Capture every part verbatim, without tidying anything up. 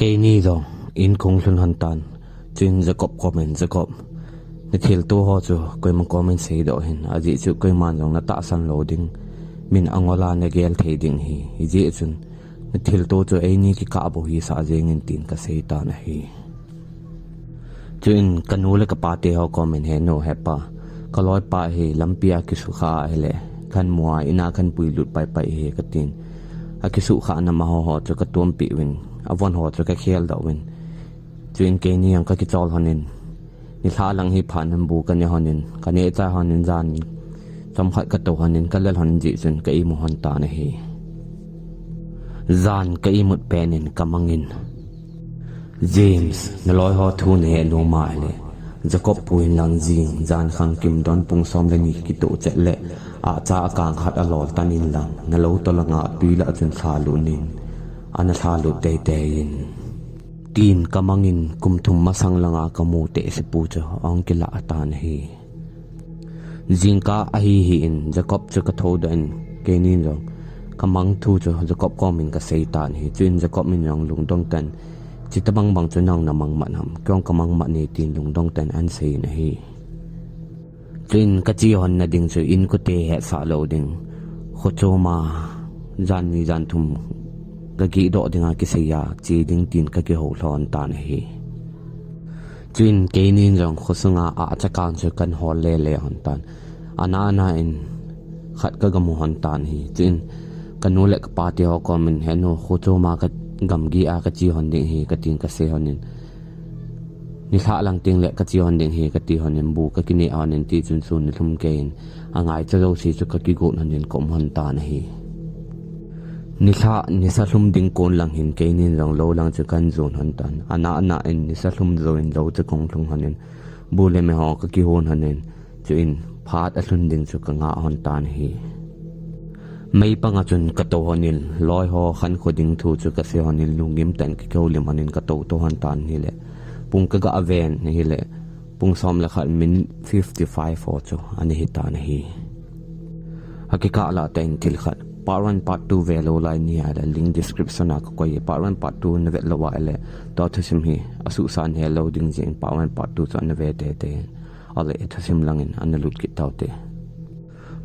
Keini jong in kahung lhun hon tan. Chuin Jacob komin, Jacob, na thilto ho chu koima komin seidoh hih in, ajeh chu koiman jong na tahsan lou ding min angol a na gel thei ding ahi. Hijeh chun na thilto chu eini kikah bou hisah jeng in tin kasei tan ahi. Chuin kanu le kapa te ho komin, he nu, he pa, kaloipa hi lampi a kisukha ahile, kahin mu a, in a kahin puilut paipai ahi katin. Akisukha na ma ho ho chu katumpeh uvin, avon ho chu kakheldoh uvin. Chuin keini jong kakichol hon in, nilhah lang hi phat in bu kane hon in, kaneh chai hon in, jan chomkhat katou hon in, kalel hon in, jeh chun ka imu hon tan ahi. Jan ka imut pen in kamang in, James, naloi ho thu nahe nom ahile, Jacob pu in lang jing jan khang kim don pung som le ni kitoh chet le, ahcha akang khat alol tan in lang, nalou toh langa twi lah chun lhalut in, ana lhalut teitei in, tin kamang in kum thum masang langa kamu tehsepu chu ahung kilah tan ahi. Jingkah ahi hih in, Jacob chu kathoudoh in, keinin jong kamang thu chu Jacob komin kasei tan ahi. Chuin Jacob in jong lungdong tah in, chutobang bang chu nang namang mat ham, kei jong kamang mat e tin lungdong tah in ahin sei in ahi. Chuin kache hon na ding chu in kote hetsah lou ding, kho chom a jan ni jan thum kageh doh dinga kisei a che ding tin kakihou lhon tan ahi. Chuin keinin jong khosunga ahcha kang chu kahin hol lele hon tan. Ana ana in khat kagamu hon tan ahi. Chuin kanu le kapa te ho komin, he nu, kho chom a kagamgi a kache hon ding ahi katin kasei hon in, nilhah lang teng le kache hon ding ahi kati hon in, bu kakineh hon in, tichun sun nilhum kei in, angaicha jouse chu kakigot hon in kaum hon tan ahi. Nilhah nisa lhum ding kon lang hin keinin jong lou lang chu kahin jon hon tan. Ana ana in nisa lhum jouvin lou chu kahung lhung hon in, bu le me ho kakihon hon in, chuin phat alhun ding chu kangah hon tan ahi. Meipang a chun katou hon in, loi ho khankho ding thu chu kasei hon in, lunggim tah in kakihoulim hon in katou tou hon tan ahile, pung kagah ven ahile, pung som le khat minute fifty five ho chu ana hi tan ahi. Akikah lah tah in thil khat, part one part two ve lou lai nahi ahile, link description a kakoi e, part one part two navet lou ahile, tua thusim hi asuhsa nahe lou ding jeh in part one part two chu ana ve teitei in, ahile thusim lang in ana lut kit taute.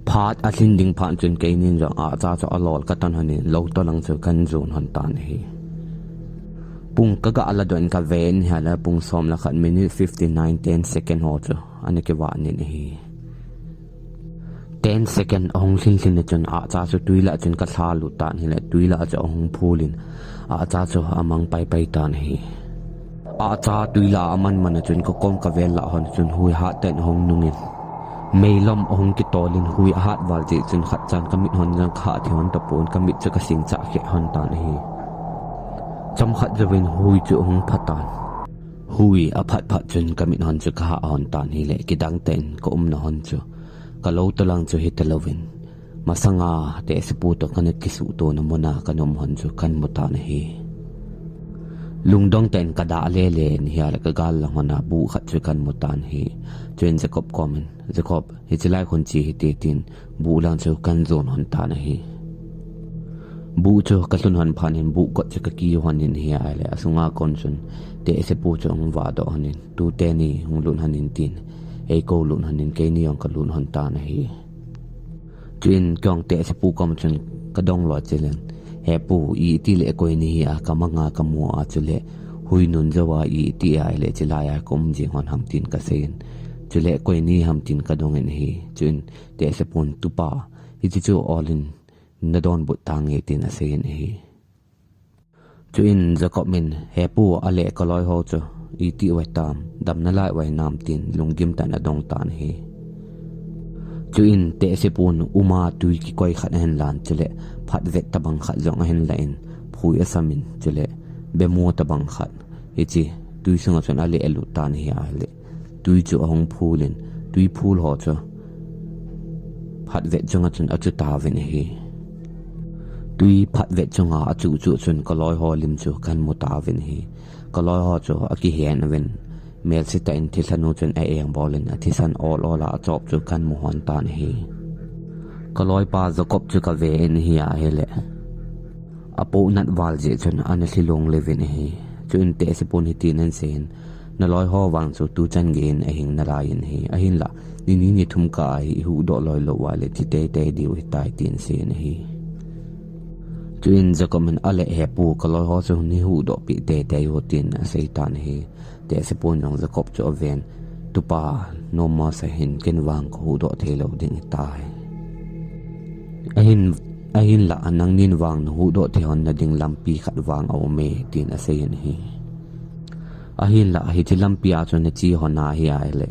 Phat alhin ding phat chun keinin jong ahcha chu alol katan hon in, lou toh lang chu kahin jon hon tan ahi. Pung kagah ladoh in kaven ahile, pung som le khat minute fifty nine, ten second ho chu ana kivah in ahi. Ten second ahung lhin lhin a chun ahcha chu twi lah chun kalhalut tan ahile, twi lah chu ahung phul in, ahcha chu amang paipai tan ahi. Ahcha twi lah a aman man a chun kakom kavel lah hon chun hui hat tah in ahung nung in, meilom ahung kitol in, hui ahat val jeh chun khatchan kamit hon jong kahah thei hon tapon, kamit chu kasing chah kheh hon tan ahi. Chomkhat jouvin hui chu ahung pha tan. Hui aphat phat chun kamit hon chu kahah hon tan ahile, kidang tah in kaumna hon chu, kalou toh lang chu hita louvin, masanga tehsepu toh kana kisuhtona muna kana um hon chu kahin mu tan ahi. Lungdong tah in kadah lele in ahile, kagal lang hon a buh khat chu kahin mu tan ahi. Chuin Jacob komin, Jacob, hiche lai khun che hite tin, buh lang chu kahin jon hon tan ahi. Buh chu kalhun hon phat in buh kot chu kakiu hon in ahile, asunga kon chun tehsepu chu ahung vahdoh hon in, tute ni hung lut hon in tin, eikou lut hon in, keini jong kalut hon tan ahi. Chuin kei jong tehsepu kom chun kadong loi chelen, He pu, itih le koi nahi a kamang a kamu a, chule hui nun jou a itih ahile chulai a kaum jing hon ham tin kasei in, chule koi nahi ham tin kadong in ahi. Chuin tehsepun, Tupa, hiche chu ol in nadonbut tange tin asei in ahi. Chuin Jacob in, He pu, ahile kaloi ho chu itih uva hitam, dam nalai uva hinam tin lunggim tah in adong tan ahi. Chuin tehsepun uma twi kikoi khat ahin lan, chule phatvet tobang khat jong ahin la in, phui asam in, chule bemo tobang khat hiche twi sunga chun alehlut tan ahi ahile, twi chu ahung phul in, twi phul ho chu phatvet chunga chun achu tauvin ahi. Twi phatvet chunga achuh chuh chun kaloi ho lim chu kahin mu tauvin ahi. Kaloi ho chu akihen uvin, melse tah in thilhanu chun a-engbol in athisan ol ol a achop chu kahin mu hon tan ahi. Kaloipa Jacob chu kave in ahi ahile, apoh nat val jeh chun ana lhilong leuvin ahi. Chuin Tehsepun hitin aseiyin, naloi ho vang chu tuchan geiyin ahing nalaiyin ahi. Ahinlah, nini nithum kah a hi ihuhdoh loi lou uva le thi teitei diu ahitai tin aseiyin ahi. Chuin Jacob in ale hepu kaloi ho chu nei huhdoh peh teitei o tin aseitan ahi. Tehsepun jong Jacob chu aven, tupa, nom masa hih in, ken vang kahuhdoh thei lou ding ahitai. Ahin, ahinlah nangnin vang nahuhdoh thei hon nading lampi khat vang aume tin aseiyin ahi. Ahinlah hiche lampi a chu nache hon ahi ahile,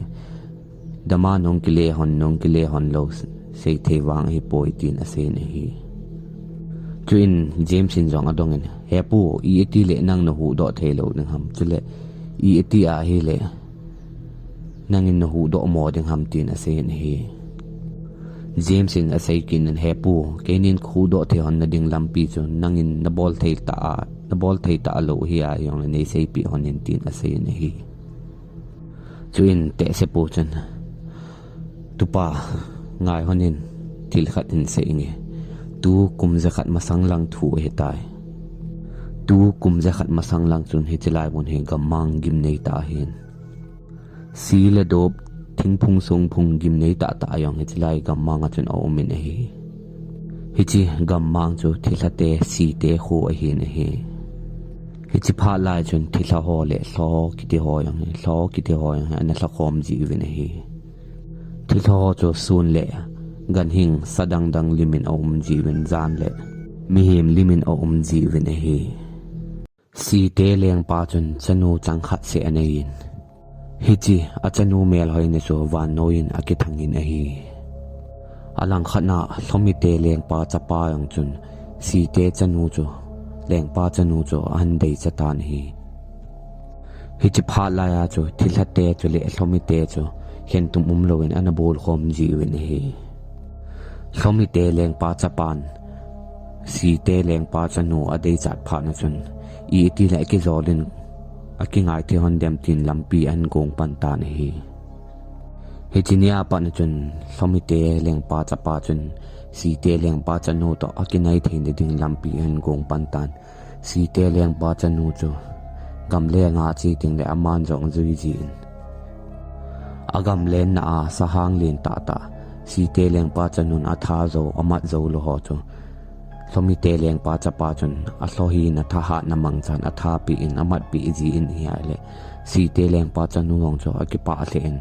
dama nahung kile hon, nahung kile hon lou seithei vang ahipoi tin aseiyin ahi. Chuin James in jong adongin, hepu, ipi ati le nang nahuhdoh thei lou ding ham, chule ipi ati ahile nangin nahuhdoh mo ding ham tin aseiyin ahi. James in asei kit in, hepu, keinin kahuhdoh thei hon nading lampi chu nangin nabol thei tah a, nabol thei talou ahi ahijongle neiseipeh hon in tin aseiyin ahi. Chuin Tehsepu chun, tupa, ngai hon in, thil khat hin seiyin, tu kum jakhat masang lang thu ahitai. Tu kum jakhat masang lang chun hiche lai mun hi gammang gimnei tah ahin. Si le dop, thingphung songphung gimnei tahtah jong hiche lai gammang a chun aumin ahi. Hiche gammang chu thilhate, site kho ahin ahi. Hiche phat lai chun thilha ho le lha kiti ho jong hi, lha kiti ho jong hi ana lhakhom jiuvin ahi. Thilha ho chu sun le ganhing sa dangdang limin aum jiuvin, jan le mihem limin aum jiuvin ahi. Site lengpa chun chanu chang khat seh aneiyin, hiche achanu melhoina chu vannoiyin akithangin ahi. Alangkhat a Lhomite lengpa chapa jong chun Site chanu chu, lengpa chanu chu ahin deicha tan ahi. Hiche phat lai a chu thilhate chule Lhomite chu khentum umlouvin ana bolkhom jiuvin ahi. Lhomite lengpa chapan Site lengpa chanu adeichat phat a chun, ipi ati le akijolin akingai thei hon dem tin lampi ahin gong pan tan ahi. Hiche nia pat a chun Lhomite lengpa chapa chun Site lengpa chanu toh akinai theina ding lampi ahin gong pan tan. Site lengpa chanu chu gamlenga ache teng le aman jong ajui jin, agamlenna a sahang lentah tah, Site lengpa chanun atha jou, amat jou lou ho chu Lhomite lengpa chapa chun alhoh in athahatna mangchan atha peh in amat peh jin ahile, Site lengpa chanu jong chu akipah lheh in,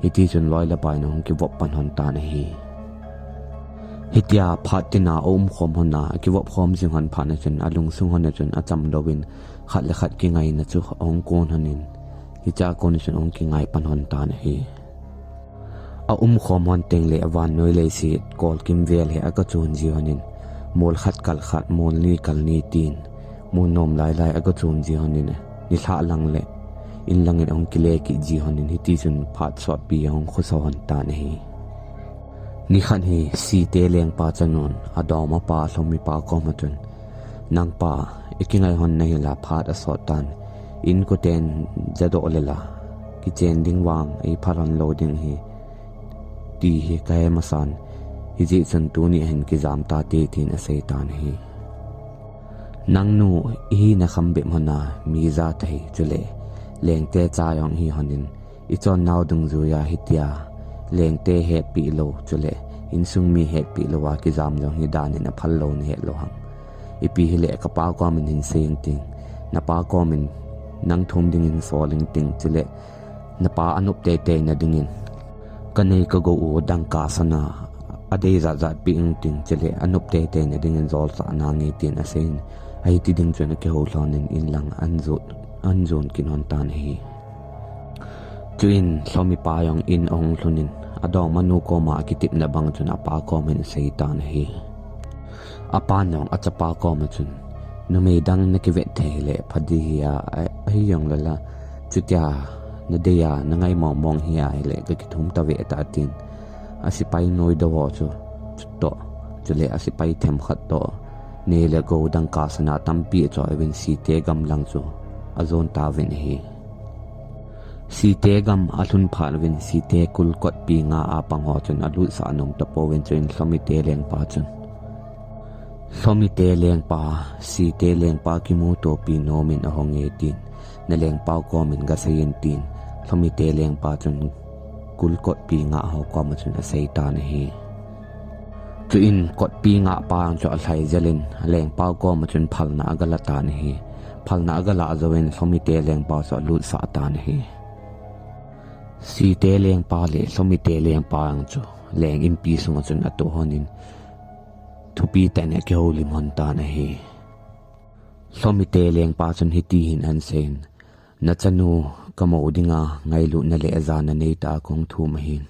hitichun loi le pai in ahung kivop pan hon tan ahi. Hitia phat tina aumkhom hon a, akivop khom jing hon phat a chun alungsung hon a chun acham louvin, khat le khat kingaina chu ahung kon hon in, hichea kon a chun ahung kingai pan hon tan ahi. Aumkhom hon teng le vannoi leiset kolkim vel hi agachon ji hon in, mol khat kal khat, mol ni kal ni tin, mun nom lai lai agachon ji hon in, nilhah lang le in lang in ahung kile kit ji hon in, hitichun phat sotpi ahung khosa hon tan ahi. Nikhat hi Site lengpa chanun adongmapa Lhomipa koma chun, nangpa, ikingai hon nahila phat asot tan, inkoten jadoh le la kichen ding vang eiphal hon lou ding ahi, ti hi kahe masan, hijeh chun tuni ahin kijam tate tin asei tan ahi. Nangnu, ihina kham bep hon a mi jathei chule lengte cha jong ihi hon in, ichonnau dungjuia hitia lengte hetpeh lou chule insung mi hetpeh louva kijam jong hi dan in aphal lou nahet lou ham? Ipi hile kapa komin hin sei inting, napa komin nang thum dingin sol inting chule napa anop teitei na dingin kanei kagou u dangka sana adei jatjat peh inting chule anop teitei na dingin jolsah nange tin aseiyin, ahiti ding chun akihou lhon in in lang ahin jon, ahin jon kit hon tan ahi. Chuin Lhomipa jong in ahung lhun in adongmanu koma akitepna bang chun apa komin asei tan ahi. Apan jong achapa koma chun, numei dang nakivet thei le pha ding ahi a, ahijongle la, chutia nadei a nangai mong mong ahi ahile kakithum tave ta tin, asepai noi do ho chu, chutoh, chule asepai themkhat toh, nei le gou dangka sana tampi achoiuvin Site gam lang chu ajon tauvin ahi. Site gam alhun phat uvin Site kul kotpi nga a pang ho chun alutsah nom tapouvin, chuin Lhomite lengpa chun, Lhomite lengpa, Site lengpa kimutopi nomin ahung e tin, na lengpau komin gasei in tin, Lhomite lengpa chun gul kotpi ngah ho koma chun asei tan ahi. Chuin kotpi ngahpa chu alhai jel in, alengpau koma chun phalna agala tan ahi. Phalna agala jouvin Lhomite lengpa chu alutsah tan ahi. Site lengpa le Lhomite lengpa chu leng inpi sunga chun atoh hon in, thupi tah in akihoulim hon tan ahi. Lhomite lengpa chun hiti hin ahin seiyin, nachanu kamo dinga ngailutna le ajana neitah a kahung thum ahin.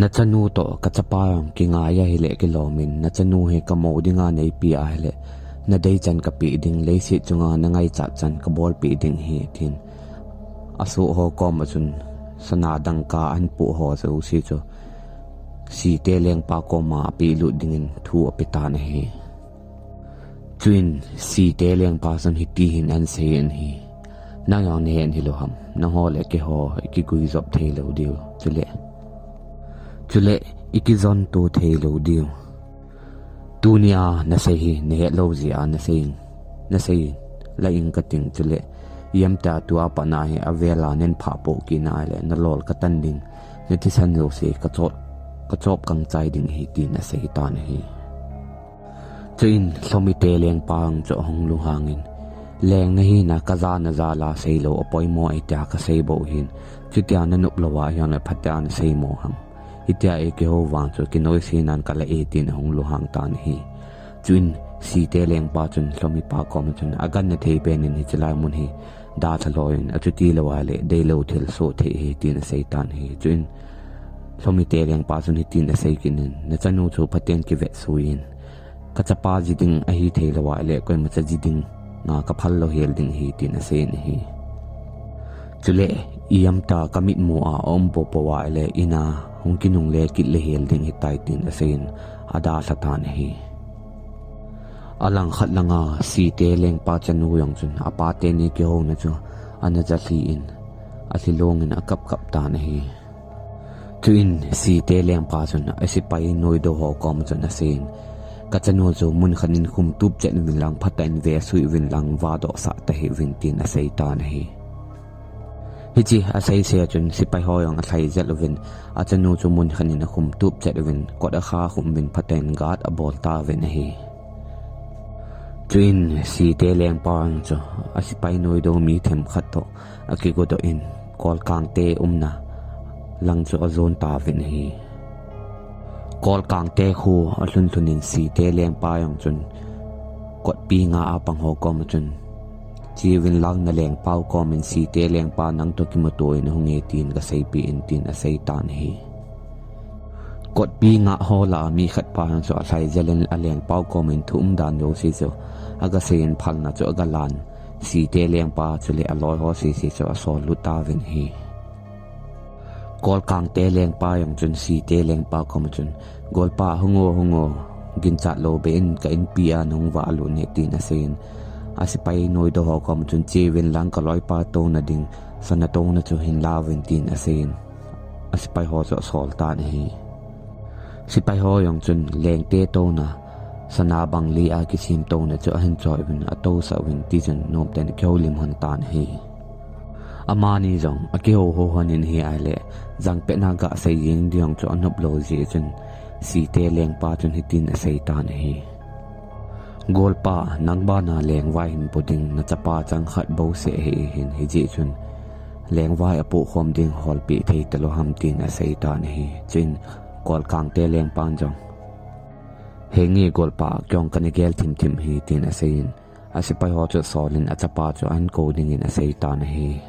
Nachanu toh kachapa jong kingai ahile kilomin, nachanu hi kamo dinga neipi ahile, nadei chan kapeh ding, leiset chunga nangaichat chan kabolpeh ding ahi, tin asoh ho koma chun sana dangka ahin poh ho jouse chu Site lengpa koma apehlut dingin thu ape tan ahi. Chuin Site lengpa chun hiti hin ahin seiyin ahi. Nang jong nahet hilou ham, nangho le keiho ikiguijop theilou diu, chule, chule ikijonto theilou diu. Tunia nasei hi nahet lou jeh a nasei, nasei la ing kating, chule iamtia tua pat nahi avela nen phah poh kit nale nalol katan ding, nathisan jouse kachop, kachop kangchai ding ahi, tin asei tan ahi. Chuin Lhomite lengpa chu ahung lunghangin, leng nahina kajana jal a seilou apoimo ahi tia kasei bou hin, chutia nanop louva hijongle phatea nasei mo ham. Hitia eikihou vang chu kinoise nan kala e, tin ahung lunghang tan ahi. Chuin Site lengpa chun Lhomipa koma chun, agangthei benin hiche lai mun hi dalha louvin, achuti louva le deilou thil soh thei ahi, tin asei tan ahi. Chuin Lhomite lengpa chun hitin asei kit in, nachanu chu phaten kivetsuiyin, kachapa ji ding ahithei louva le koimacha ji dinga kaphal lou hel ding ahi, tin aseiyin ahi. Chule iamtia kamitmu a aum poupou va le ina hung kinungle kit le hel ding ahitai, tin aseiyin adalha tan ahi. Alangkhat langa Site lengpa chanu jong chun apa teni kihouna chu ana jalhi in, alhi longin akapkap tan ahi. Chuin Site lengpa chun asepai noidou ho koma chun aseiyin, kachanu chu munkhat in khumtup chet uvin lang, phatah in vesui uvin lang, vadohsah tahih uvin, tin asei tan ahi. Hiche aseise chun sepai ho jong alhai jel uvin, achanu chu munkhat in akhumtup chet uvin, kot akha khum uvin, phatah in guard abol tauvin ahi. Chuin Site lengpa chu asepai noidou mi themkhat toh akigodoh in, Kolkangte umna lang chu ajon tauvin ahi. Kolkangte kho alhun lhun in Site lengpa jong chun kotpi nga a pang ho koma chun, cheuvin lang, nalengpau komin Site lengpa nangtoh kimuto in ahunge, tin kaseipeh in, tin asei tan ahi. Kotpi nga ho lah a mi khatpa jong chu alhai jel in alengpau komin thu umdan jouse chu agaseiyin, phalna chu agalan, Site lengpa chule aloi ho sese chu asollut tauvin ahi. Kolkangte lengpa jong chun Site lengpa koma chun, Golpa, hung o, hung o, ginchat lou beh in ka inpi a nahung valut ne, tin aseiyin, asepai noidou ho koma chun, cheuvin lang, kaloipa touna ding sana touna chu hin lauvin, tin aseiyin, asepai ho chu asol tan ahi. Sepai ho jong chun lengte touna, sana bangli a kisem touna chu ahin choi uvin, atousah uvin, tichun nomtah in akihoulim lhon tan ahi. Amani jong akihouhou lhon in, ahile jangpetna gasei jeng ding jong chu anop lou jeh chun Site lengpa chun hitin asei tan ahi. Golpa, nang bana lengvai hinpo ding nachapa changkhat bouseh ahi hin, hijeh chun lengvai apohkhom ding holpeh thei talou ham, tin asei tan ahi. Chuin Kolkangte lengpan jong, Henge Golpa, kei jong kana gel thimthim ahi, tin aseiyin, asepai ho chu asolin achapa chu ahin kou dingin asei tan ahi.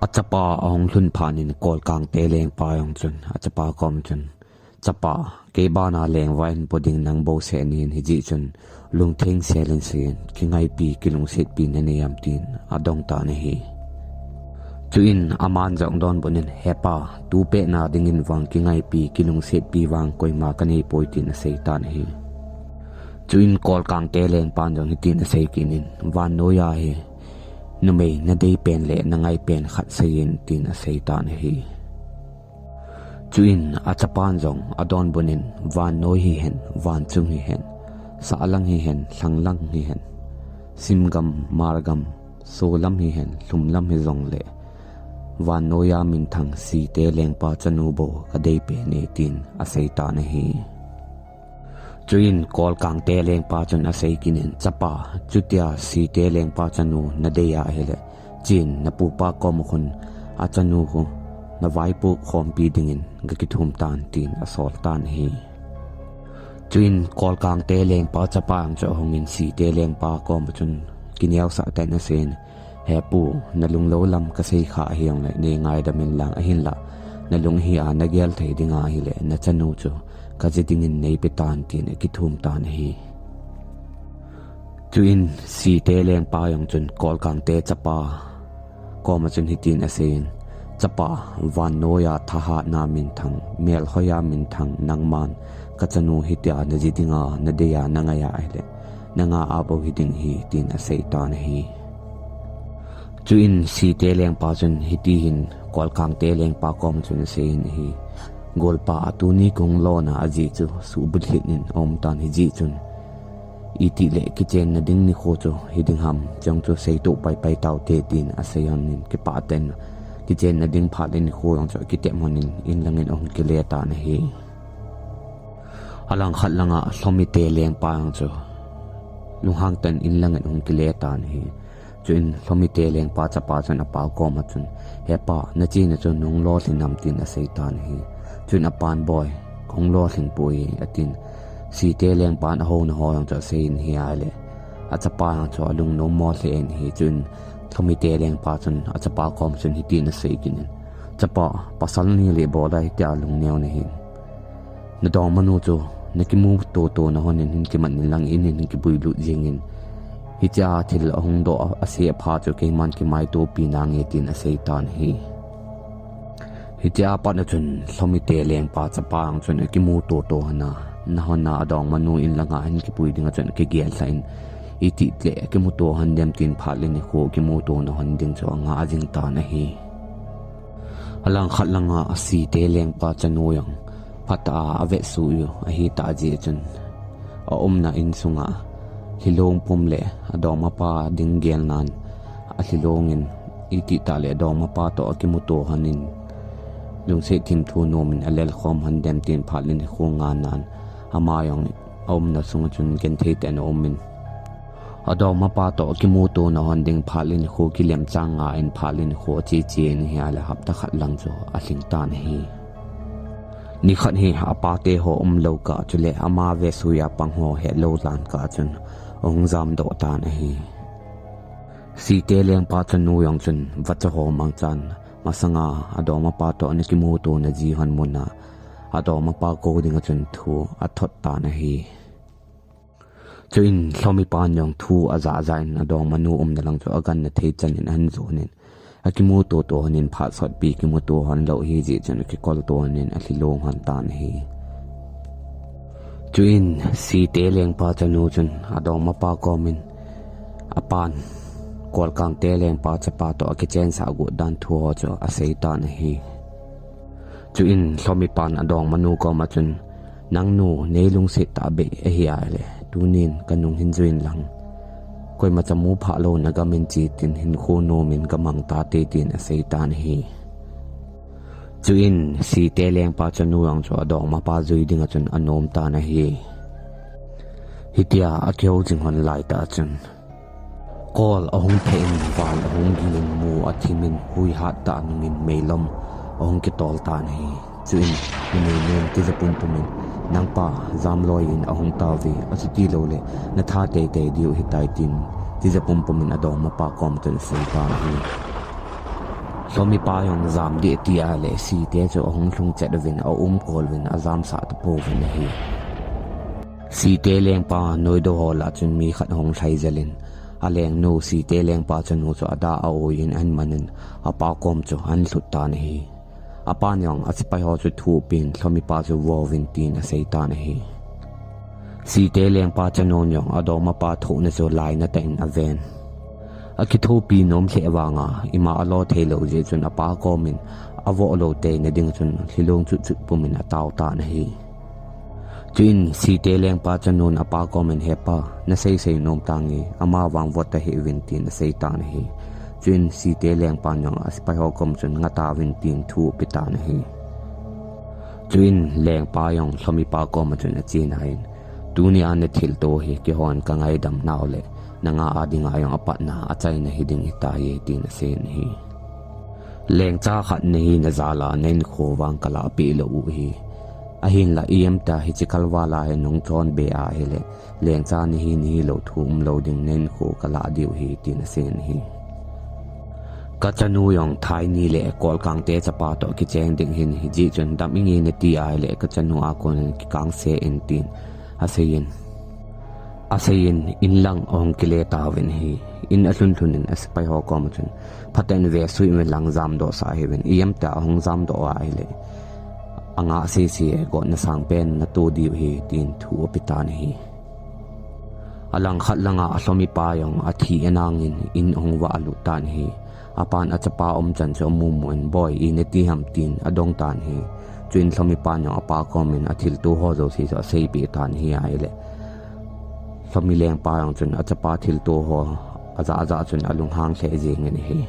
Achapa ahung lhun phat in Kolkangte lengpa jong chun achapa koma chun, Chapa, kei bana lengvai hinpo ding nang bouseh nahin, hijeh chun lungtheng selin seiyin, kingaipi kilungsetpi nanei am, tin adong tan ahi. Chuin aman jong adonbut in, Hepa, tupet na dingin vang kingaipi kilungsetpi vang koima kaneipoi, tin asei tan ahi. Chuin Kolkangte lengpan jong hitin asei kit in, Vannoiya hi numei nadeipen le nangaipen khat seiyin, tin asei tan ahi. Chuin achapan jong adonbut in, Vannoi hihen, vanchung hihen, Sahlang hihen, lhanglang hihen, simgam, margam, solam hihen, lhumlam hijongle, vannoiya minthang Site lengpa chanu bou kadei pen e tin asei tan ahi. Chuin Kolkangte lengpa chun asei kit in, chapa, chutia Site lengpa chanu nadei ahile, chen napupa koma khun achanu khu navaipoh khompi dingin gakithum tan tin asol tan ahi. Chuin Kolkangte lengpa chapa ang chu ahungin Site lengpa koma chun kineosah tah in aseiyin, He pu, nalunglou lam kasei kha ahijongle neingaidam inlang, ahinlah nalung hia nagel thei dinga ahile nachanu chu kaji dingin neipe tan tin akithum tan ahi. Chuin Site lengpa jong chun Kolkangte chapa koma chun hitin aseiyin, chapa, vannoiya thahatna minthang, melhoiya minthang nangman kachanu hitia naji dinga nadeiya nangai ahile, nanga a bou hiding ahi tin asei tan ahi. Chuin Site lengpa chun hitihin Kolkangte lengpa koma chun aseiyin ahi, Golpa, tuni kahung lona ajeh chu suhbulhit in aum tan, hijeh chun itile kichenna ding nikho chu hiding ham, chujong chu seitoh paipai taute tin asei lhonin kipah tah in kichenna ding phat le nikho jong chu akitep lhonin inlangin ahung kile tan ahi. Alangkhat langa Lhomite lengpa jong chu lunghang tah in inlangin ahung kile tan ahi. Chuin Lhomite lengpa chapa chun apa koma chun, He pa, nachena chu nahung lolhin am tin asei tan ahi. Chuin apan, Boi, kahung lolhing poi, atin. Site lengpan ahouna ho jong chu aseiyin ahile, achapa jong chu alungnommo lheh in ahi. Chuin Lhomite lengpa chun achapa koma chun hitin asei kit in, Chapa, pasal nile bol a hitia lungneo nahin, nadongmanu chu nakimuto to nahon in hin kimat inlang in in hin kipuilut jengin, hichea thil ahung doh a, ase apha chu keiman kimaitopi nange tin asei tan ahi. Hichea pat a chun Lhomite lengpa chapa ang chun akimuto to lhon a, nahon a adongmanu in langa hin kipui dinga chun akigel lhah in, itile kimuto lhon dem tin phat le nikho kimuto na lhon ding chu anga jing tan ahi. Alangkhat langa Site lengpa chanu jong phatah a avetsuh u ahitah jeh chun, aumna insunga lhilong pum le adongmapa ding gelnan alhilongin, itile adongmapa toh akimuto lhonin, lungset thimthu nomin alelkhom lhon dem tin phat le nikho nganan, ama jong aumna sunga chun genthei tah in aumin, adongmapa toh kimuto na lhon ding phat le nikho kilemchang nga in phat le nikho acheche in ahile hapta khat lang chu alhing tan ahi. Nikhat hi apate ho umlou kah chule ama vesuiya pang ho hetlou lan kah chun ahung jamdoh tan ahi. Site lengpa chanu jong chun vacha ho mangchan masanga adongmapa toh ana kimutona ji lhon muna adongmapa kou dinga chun thu athot tan ahi. Chuin Lhomipan jong thu ajah jah in adongmanu umna lang chu agangna thei chan in ahin jon in, akimuto to lhonin phat sotpi kimuto lhon lou ahijeh chun akikol to lhonin alhilong lhon tan ahi. Chuin Site lengpa chanu chun adongmapa komin apan Kolkangte lengpa chapa toh akichensah got dan thu ho chu asei tan ahi. Chuin Lhomipan adongmanu koma chun, Nangnu, neilungset tahbeh ahi ahile, tunin kanung hin jui inlang, koimacha muphah lou nagam in che tin hinkho nomin gamang tate tin asei tan ahi. Chuin Site lengpa chanu jong chu adongmapa jui dinga chun anom tan ahi. Hitia akihou jing lhon laitah chun, kol ahung pheh in, van ahung ging in, mu athimin, huihat tah nungin meilom ahung kitol tan ahi. Chuin numei nen tija pumpumin, Nangpa, jamloi in ahung tauve, achuti loule natha teitei diu ahitai, tin tija pumpumin adongmapa kom chun asei tan ahi. Lhomipa jong jam ding ati ahile, Site chu ahung lhung chet uvin, aumkol uvin, ajamsah tapouvin ahi. Site lengpa noidoh ho lah chun mi khat ahung lhai jel in, alengnu Site lengpa chanu chu ada a-oi in ahin manin, apa kom chu ahin lhut tan ahi. Apan jong asepai ho chu thupi in Lhomipa chu vo uvin tin asei tan ahi. Site lengpa chanun jong adongmapa thohna chu lainatah in aven. Akithopi nom lheh vanga ima alo theilou jeh chun apa komin avoh lou teina ding chun lhilong chutchut pumin atao tan ahi. Chuin Site lengpa chanun apa komin, "Hepa, nasei sei nom tange, ama vang vot tahih uvin," tin asei tan ahi. Chuin Site lengpan jong asepai ho kom chun, "Nga tauvin," tin thu ape tan ahi. Chuin lengpa jong Lhomipa koma chun achen ahin, "Tunia nathilto hi keihon kangaidam nau le nanga adinga jong apatna achaina hiding hitai," tin asei in ahi. "Lengcha khat nahi najal a, nahinkho vang kalah peh lou u ahi. Ahinla ijem tia hiche kalval a hin nahung chon be ahile, lengcha nahi nahilou thu umlou ding, nahinkho kalah diu ahi," tin asei in ahi. "Kachanu jong thaini le kolkangte chapa toh kicheng ding ahin, hijeh chun dam inge nati ahile, kachanu a konin kikangse in," tin asei in, asei in, inlang ahung kile tauvin ahi. In alhun lhun in asepai ho koma chun, "Phaten vesui uvin lang jamdoh sah hih uvin, ijem tia ahung jamdoh ahile, angah sese gotna sangpen nato diu ahi," tin thu ape tan ahi. Alangkhat langa Lhomipa jong athi anangin in ahung valut tan ahi. Apan achapa umchan chu amumu in, "Boi, ina ti ham?" tin adong tan ahi. Chuin Lhomipan jong apa komin athilto ho jouse chu aseipeh tan ahi ahile, Lhomi lengpa jong chun achapa thilto ho ajah ajah chun alunghang lheh jeng in ahi.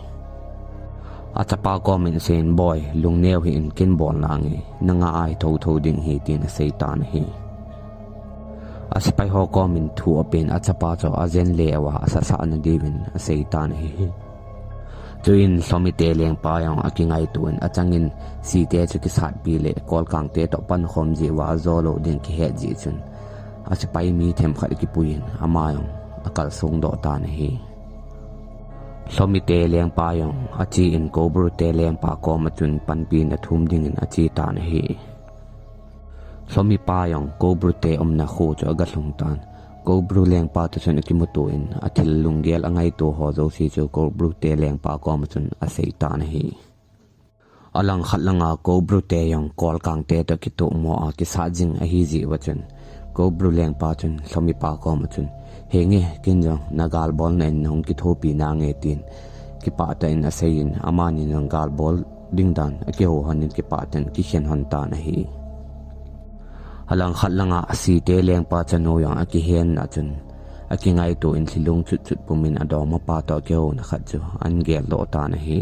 Achapa komin asei in, "Boi, lungneo hih in, kin bol nange, nanga ahi thotho ding ahi," tin asei tan ahi. Asepai ho komin thu apen achapa chu ajen le uva asasah nadiuvin asei tan ahi. Chuin Lhomite lengpa jong akingaito in achangin Site chu kisatpi le kolkangte toh pankhom jeh uva ajo lou ding kihet jeh chun asepai mi themkhat kipuiyin ama jong akalsong doh tan ahi. Lhomite lengpa jong achen Kobru te lengpa koma chun panpina thum dingin ache tan ahi. Lhomipa jong Kobru te umna kho chu agalhung tan. Kobru lengpa toh chun akimuto in athil lunggel angaito ho jouse chu Kobru te lengpa koma chun asei tan ahi. Alangkhat langa Kobru te jong kolkangte toh kitohmo a kisat jing ahi jeh uva chun Kobru lengpa chun Lhomipa koma chun, "Henge, kin jong nagalbolna in nahung kithopi nange," tin kipah tah in asei in, amani jong galbol ding dan akihou hon in kipah tah in akikhen hon tan ahi. Alangkhat langa Site lengpa chanu jong akihen a chun akingaito in thilung chutchut pumin adongmapa toh akihouna khat chu ahin geldoh tan ahi.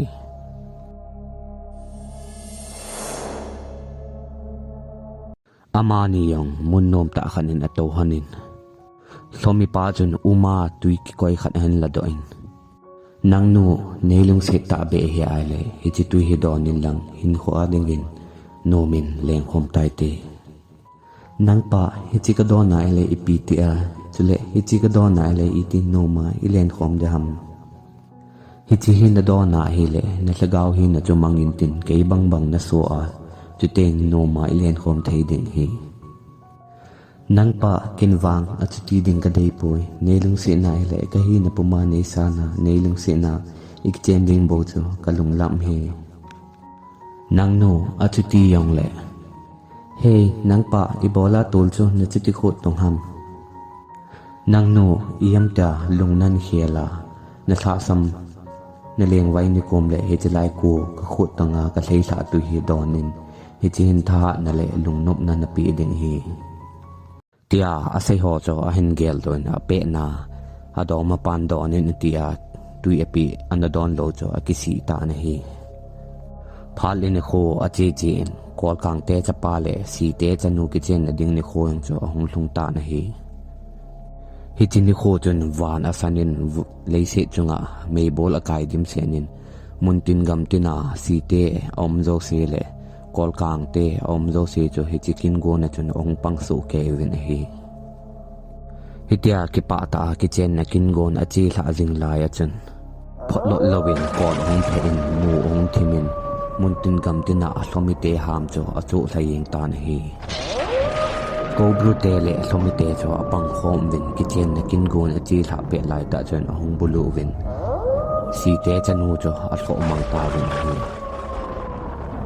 Amani jong mun nomtah khat in atou hon in, Lhomipa chun uma tui kikoi khat ahin ladoh in, "Nangnu, neilungset tahbeh ahi ahile, hiche tui hi don inlang, hinkho a dingin nomin lengkhom taite." "Nangpa, hiche kadon ahile ipi tia, chule hiche kadon ahile iti noma ilenkhom ding ham?" "Hiche hi nadon ahile, nalhagao hina chu mang intin, kei bangbang naso a, chuteng noma ilenkhom thei ding ahi." "Nangpa, ken vang achuti ding kadeipoi, neilungsetna ahile, kahina puma neisan a, neilungsetna ikichen ding bou chu kalunglam ahi." "Nangnu, achuti jongle." "Hei, nangpa, ibola tol chu nachuti khut tong ham?" "Nangnu, ijemtia lungnan khel a, nalhahsam, nalengvai nikom le hichelai ko kakhut tonga kalheilhah tui hi donin, hiche hin thahatna le lungnopna napeh ding ahi," tia asei ho chu ahin geldoh in apehna adongmapan donin atia tui apeh ana donlou chu akisih tan ahi. Phat le nikho ache chen, Kolkangte chapa le Site chanu kichenna ding nikho jong chu ahung lhung tan ahi. Hiche nikho chun van asan in vu-, leiset chunga meibol akai dimset in, muntin gamtina Site aum jouse le Kolkangte aum jouse chu hiche kin gona chun ahung pang soh kei uvin ahi. Hitia kipah tah a kichenna kin gon achilhah jing lai a chun, photlot louvin kon ahung phe in, mu ahung thim in, muntin gamtina Lhomite ham chu achoh lha jeng tan ahi. Kobru te le Lhomite chu apang khom uvin, kichenna kin gon achilhah pet lai tah chun ahung bulu uvin, Site chanu chu alhoh mang tauvin ahi.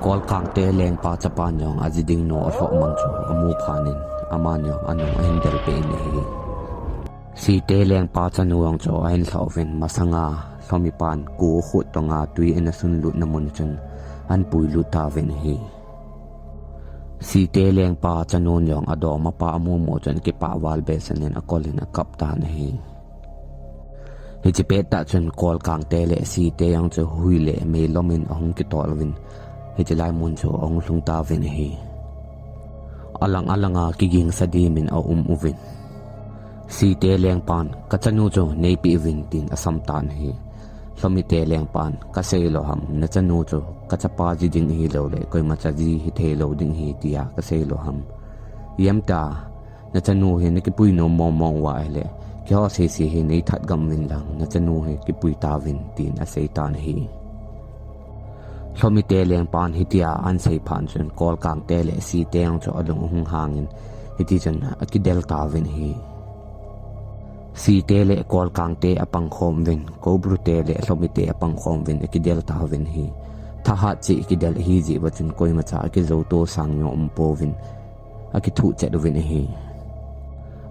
Kolkangte lengpa chapan jong aji ding nu alhoh mang chu amu phat in, aman jong anung ahin del peh in ahi. Site lengpa chanu jong chu ahin lhah uvin, masanga Lhomipan ko khut tonga tui ana sunlutna mun chun ahin puilut tauvin ahi. Site lengpa chanu jong adongmapa amu mu chun kipah val behseh in akol in akap tan ahi. Hiche pettah chun Kolkangte le Site jong chu hui le meilom in ahung kitol uvin, hiche lai mun chu ahung lhung tauvin ahi. Alang alanga kigingsa dimin aum uvin. Site lengpan, "Kachanu chu neipeh uvin," tin asam tan ahi. Lhomite lengpan, "Kasei lou ham, nachanu chu kachapa ji ding ahilou le koimacha ji hithei lou ding ahi tia kasei lou ham. Ijem tia nachanu hi nakipui nom mong mong uva ahile, keiho sese hi neithat gam uvin lang, nachanu hi kipui tauvin," tin asei tan ahi. Lhomite lengpan hitia ahin sei phat chun Kolkangte le Site jong chu alung ahung hangin, hiti chun akidel tauvin ahi. Site le Kolkangte apang khom uvin, Koubrute le Lhomite apang khom uvin akidel tauvin ahi. Thahat cheh kidel ahi jeh uva chun koimacha akijou to sang jong aum pouvin, akithuh chet uvin ahi.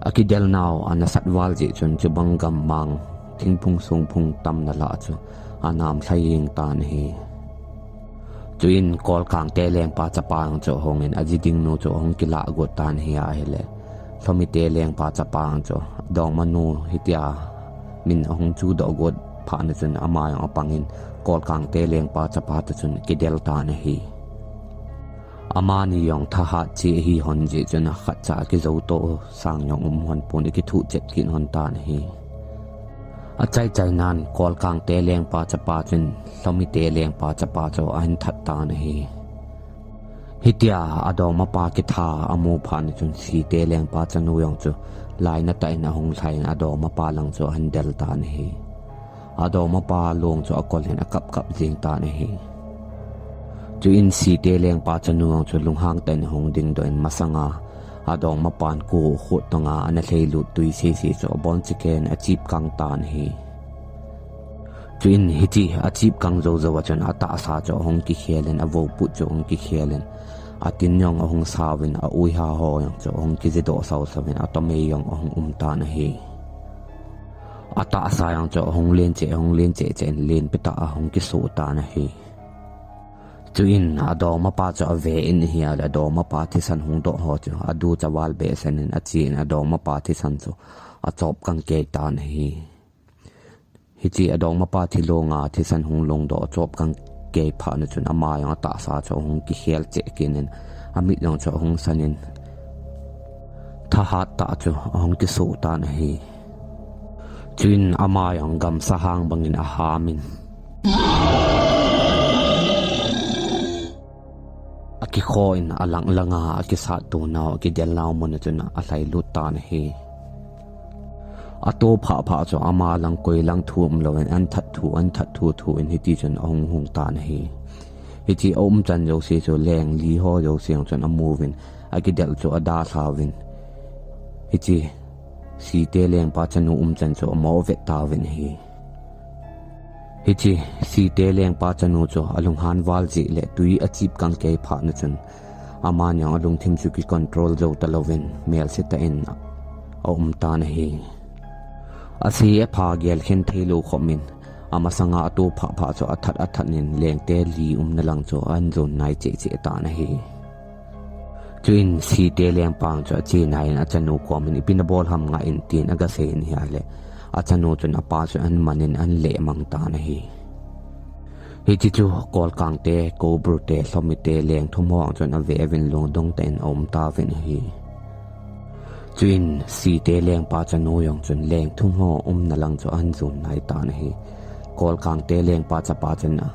Akidel nau anasat val jeh chun chubang gammang, thingphung songphung tamna lah chu anam lhai jeng tan ahi. Chuin Kolkangte lengpa chapa jong chu ahungin aji ding nu chu ahung kilah got tan ahi ahile, Lhomite lengpa chapa jong chu adongmanu hitia min ahung chudoh got phat chun ama jong apangin Kolkangte lengpa chapa toh chun akidel tan ahi. Amani jong thahat cheh ahi lhon jeh chun akhatcha akijou to sang jong um lhon pon, akithuh chet kit lhon tan ahi. Achai chai nan Kolkangte lengpa chapa chun Lhomite lengpa chapa chu ahin that tan ahi. Hitia adongmapa kitha amu phat chun Site lengpa chanu jong chu lainat tah in ahung lhai in adongmapa lang chu ahin del tan ahi. Adongmapa long chu akol in akap kap jeng tan ahi. Chuin Site lengpa chanu jong chu lunghang tah in ahung dingdoh in masanga adongmapan ko khut tonga ana lhailut tui sese chu abon cheken achip kang tan ahi. Chuin hiche achip kang jou jou a chun atahsa chu ahung kikhel in, avoput chu ahung kikhel in, atin jong ahung sauvin, auiha ho jong chu ahung kijidoh sau sauvin, atomei jong ahung um tan ahi. Atahsa jong chu ahung len cheh, ahung len cheh cheh in len petah ahung kisoh tan ahi. Chuin adongmapa chu ave in ahile adongmapa thisan hung doh ho chu aducha val behseh in achen adongmapa thisan chu achop kang kei tan ahi. Hiche adongmapa thilong a thisan hung longdoh achop kang kei phat chun ama jong atahsa chu ahung kikhel cheh kit in amit jong chu ahung san in thahat tah chu ahung kisoh tan ahi. Chuin ama jong gamsa hang bangin aham in akikho in alang langa akisat to nau, akidel nau mun a chun alhailut tan ahi. Ato phah phah chu ama lang koi lang thu umlou in ahin that thu, ahin that thu thu in hiti chun ahung hung tan ahi. Hiche aumchan jouse chu leng li ho jouse jong chun amu uvin, akidel chu adalha uvin, hiche Site lengpa chanu umchan chu amo vet tauvin ahi. Hiche Site lengpa chanu chu alunghan val jeh le tui achip kang kei phat chun amani jong alungthim chu kicontrol jou talouvin melse tah in aum tan ahi. Ase apha gelkhen theilou khop in amasanga ato phah phah chu athat athat in lengte li umna lang chu ahin jon nai cheh cheh tan ahi. Chuin Site lengpa chu ache nai in achanu kom in, "Ipi nabol ham, ngah in," tin agasei in ahile, achanu chun apa chu ahin man in ahin lehmang tan ahi. Hiti chu Kolkangte, Koubrute, Lhomite leng thum ho chun ave uvin lungdong tah in aum tauvin ahi. Chuin Site lengpa chanu jong chun leng thum ho umna lang chu ahin jon nai tan ahi. Kolkangte lengpa chapa chun a,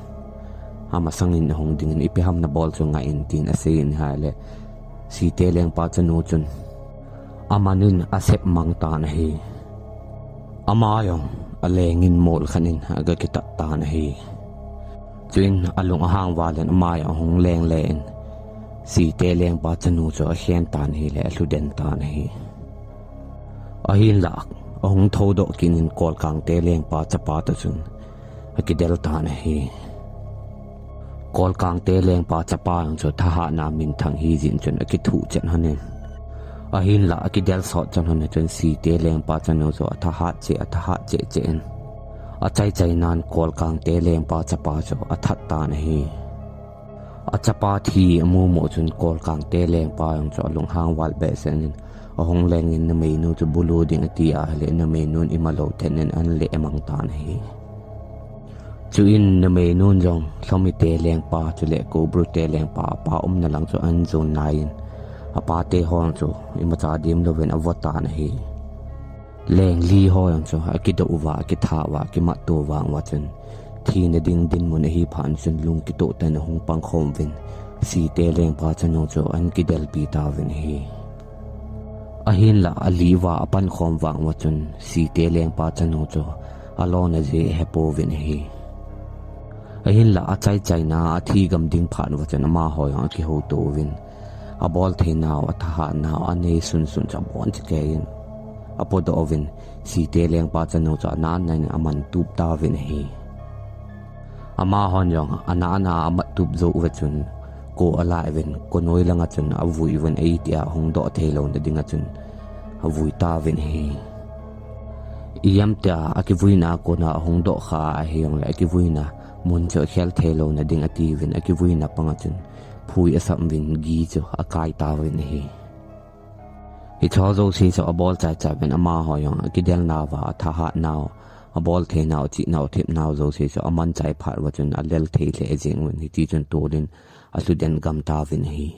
amasang in ahung ding in, "Ipi ham nabol chu, ngah in," tin asei in ahile, Site lengpa chanu chun aman in asep mang tan ahi. Ama jong aleng in mol khat in aga kitat tan ahi. Chuin alung ahang val in ama jong ahung leng le in, Site lengpa chanu chu akhen tan ahile alhu den tan ahi. Ahinlah ahung thoudoh kit in Kolkangte lengpa chapa toh chun akidel tan ahi. Kolkangte lengpa chapa jong chu thahatna minthang hijeh in chun akithuh chet lhon in, ahinlah akidel sot chet lhon in chun Site lengpa chanu chu athahat cheh, athahat cheh cheh in, achai chai nan Kolkangte lengpa chapa chu athat tan ahi. Achapa thi amu mo chun Kolkangte lengpa jong chu alunghang val behseh in, ahung lengin numeinu chu bulu ding ati ahile numeinun imalou thet in an le emang tan ahi. Chuin numeinun jong Lhomite lengpa chule Koubru te lengpa apa umna lang chu an jon nai in, apate ho chu imacha dem louvin avo tan ahi. Lengli ho jong chu akidoh uva, akitha uva, akimatto vang uva chun, thina ding dinmun ahi phat chun lung kitoh tah in ahung pangkhom uvin, Site lengpa chanu chu an kidelpi tauvin ahi. Ahinlah ali uva apankhom vang uva chun, Site lengpa chanu chu alona jeh ahepouvin ahi. Ahinlah achaichaina athi gam ding phat uva chun amaho jong akihouto uvin, abol theinau, athahatnau, anei sunsun chu abonchakeiyin apodoh uvin, Site lengpa chanu chu ana ana in aman tup tauvin ahi. Amahon jong ana ana amat tup jou uva chun, ko alai uvin, ko noi langa chun avui uvin, aiti a hung doh theilouna dinga chun avui tauvin ahi. Ijemtia akivuina kona ahung doh kha ahijongle akivuina mun chu akhel theilouna ding atiuvin, akivuina panga chun phui asam uvin, gi chu akai tauvin ahi. Hicheho jouse chu abol chaichai uvin, amaho jong akidelnauva, athahatnau, abol theinau, achihnau, athepnau jouse chu amanchai phat uva chun alel thei lheh jeng uvin, hiti chun tolin alhuden gam tauvin ahi.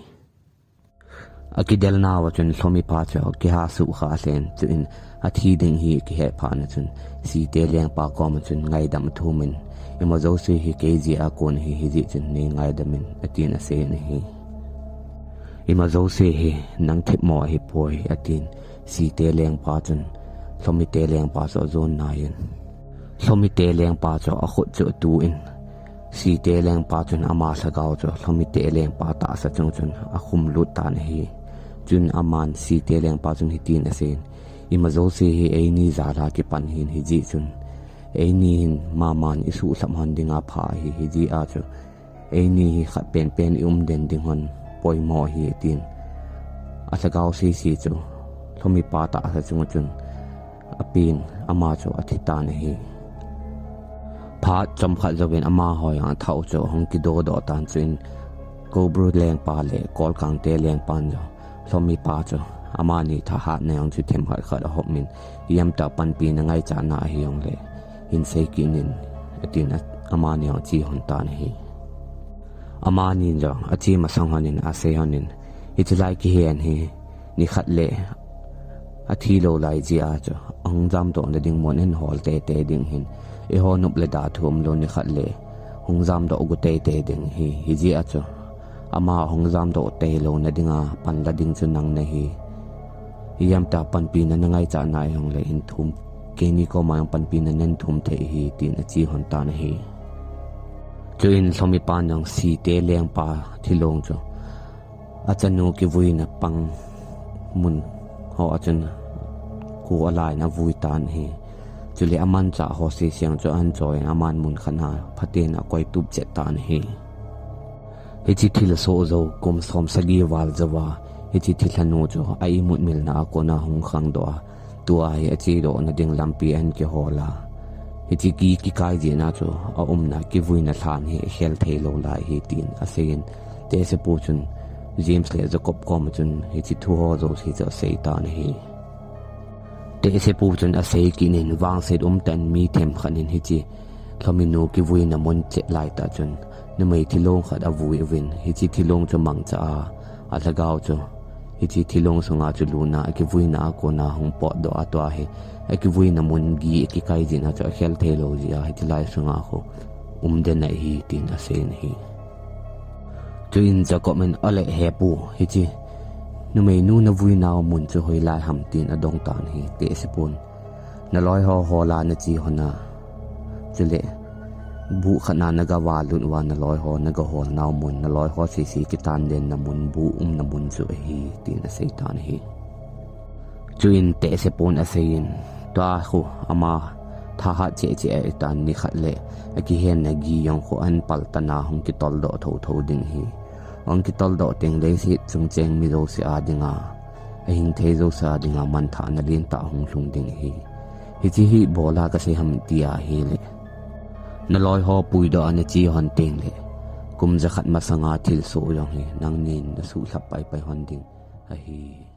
Akidelnauva chun Lhomipa chu akiha suh kha lheh in, chuin athi ding hi akihet phat na chun Site lengpa koma chun ngaidam athumin, ima jouse hi kei jeh a kon ahi, hijeh chun nei ngaidamin, atin aseiyin ahi. Ima jouse hi nang themmo ahipoi, atin Site lengpa chun Lhomite lengpa chu ajon naiyin, Lhomite lengpa chu akhut chu atuh in, Site lengpa chun ama lhagao chu Lhomite lengpa tahsa chung chun akhumlut tan ahi. Chun aman Site lengpa chun hitin aseiyin, ima jouse hi eini jal a kipan ahin, hijeh chun eini hin maman isuhlhap lhon dinga pha ahi, hijeh a chu eini hi khat penpen iumden ding lhon poimo ahi, atin alhagao sese chu Lhomipa tahsa chunga chun apen, ama chu athitan ahi. Phat chomkhat jouvin amaho jong athah u chu ahung kidodoh tan, chuin Koubru lengpa le Kolkangte lengpan jong Lhomipa chu amani thahatna jong chu themkhat khat ahopmin, ijemtia panpina ngaichatna ahijongle hinsei kit in, atin amani jong ache lhon tan ahi. Amanin jong ache masang lhonin asei lhonin, hiche lai kihen hi nikhat le athilou lai jeh a chu ahung jamdohna ding mun ahin hol teitei ding ahin, eiho nop le da thu umlou nikhat le hung jamdoh gu teitei ding ahi, hijeh a chu ama ahung jamdoh teilouna dinga panla ding chu nang nahi. Ijemtia panpina nangaichatna ahijongle hin thum, keini koma jong panpina nahin thum thei ahi, tin ache lhon tan ahi. Chuin Lhomipan jong Site lengpa thilong chu achanu kivuina pang mun ho a chun ko alaiyin avui tan ahi. Chule amanchah ho sese jong chu ahin choiyin aman mun khat a phaten akoitup chet tan ahi. Hiche thilsoh jou kum som sagi val jouva hiche thilhanu chu a imutmilna a kona hung khangdoh a, tua hi achedohna ding lampi ahin kihol a, hiche ki, kikai jeh a chu aumna kivuina lhan hi akhel theilou lai ahi, tin aseiyin, tehsepu chun James le Jacob koma chun hiche thuho jouse chu aseitan ahi. Tehsepu chun asei kit in, vangset umtah in mi themkhat in hiche Lhominu kivuina mun chet laitah chun numei thilong khat avui uvin, hiche thilong chu mangcha a, alhagao chu hiche thilong sunga chu lutna, akivuina a kona hung potdoh a, tua hi akivuina mun gi akikai jeh a chu akhel theilou jeh a hiche lai sunga khu umden ahi, tin aseiyin ahi. Chuin Jacob in, ale hepu, hiche numeinu navuinau mun chu hoilai ham, tin adong tan ahi. Tehsepun, naloiho hola nache lhon a, chule buh khat a nagavat lut uva naloiho nagaholnau mun, naloiho sese kitandenna mun, buh umna mun chu ahi, tin aseitan ahi. Chuin tehsepun aseiyin, tua khu ama thahat chehcheh ahitan, nikhat le akihenna gi jong khu ahin paltan a hung kitoldoh thouthou ding ahi. Ahung kitoldoh teng leiset chungcheng mi jouse a dinga, ahing thei jouse a dinga manthahna lentah hung lhung ding ahi. Hiche hi ibola kasei ham tia ahile, naloiho puidoh a nache lhon tengle Kum jakhat masanga thilsoh jong hi nangnin nasuhlhap paipai hon ding ahi.